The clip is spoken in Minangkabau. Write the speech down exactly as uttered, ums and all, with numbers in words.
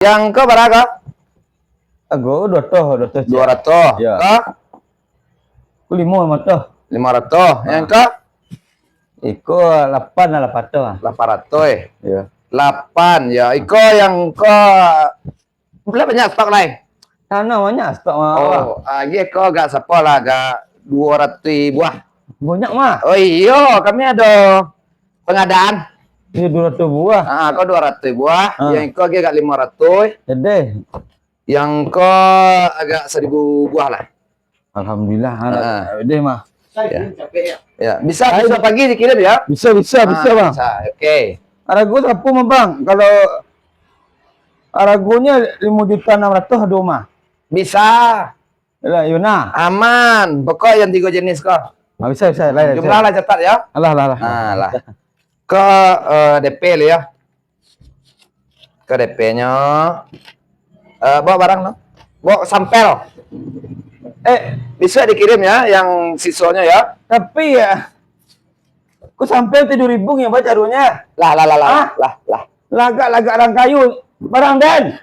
Yang ko bara ko? Ago dua ratus, dua ratus. Dua ratus. Ya. Ko? Ko limo ratus. Limo ratus. Yang ko? Iko lapan lah, lapan ratus lah. Lapan ratus, eh? Ya. Lapan, ya. Iko yang ko, lah banyak stok lai? Tanah banyak stok, Mak. Oh, ah, iko agak sapo lah, agak dua ratus buah. Banyak, Mak. Oh iyo, kami ado pengadaan. Iyo, dua ratus buah. Ah, ko dua ratus buah, ah, yang iko agak lima ratus. Jadi? Yang ko agak seribu buah lah. Alhamdulillah, ah, deh, mah. Ya. Ya, bisa, bisa pagi dikirim ya? Bisa, bisa, bisa, Bang. Bisa. Oke. Harago sapo mah, Bang? Kalau haragonyo limo juta enam ratus ado mah. Bisa. Lah, yo nah. Aman. Pokok yang tigo jenis ko. Ah, bisa, bisa. Lah, jumlah lah catat ya. Alah, lah, lah. Ah, lah. Ko, eh, D P lo ya. Ko D P-nyo. Eh, bawa barang no. Bawa sampel. Eh, bisa dikirim ya, yang sisonyo ya. Tapi ya, ko sampel tigo ribu yang baca dunia. Lah, lah, lah, lah, lah, lah. Lagak-lagak rang kayu, barang den.